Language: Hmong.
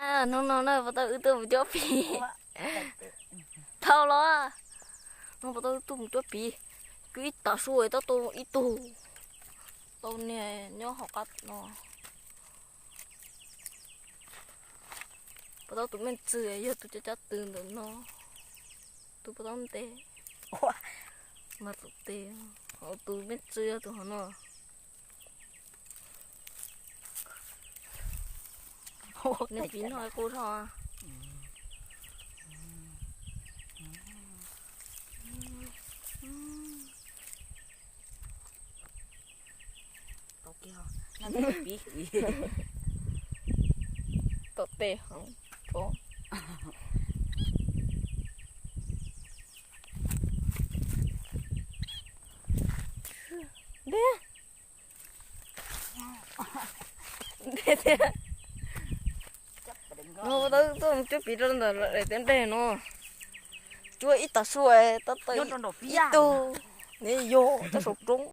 Hnub no na puas tau wb tuaj mus cuab piv? Tau los. Hnub no puas tau wb tuaj mus cuab piv? Kwv ib tav su tab tom ib tug tau niag nyob hauv qab no. Puas tau tus me ntxwg yog tus cov cab tw ntawm no, tus puas tau ntes. Mas tus tes, tus me ntxwg yog tus hauv no. Nws piv no qus rau. Tom tes hov. Ntev. Ntev tiag. No tau tuaj mus cuab piv rau ntawm daim teb nplej no. Cuab ib tav su tab tom ib tug, nws yog cov saum roob.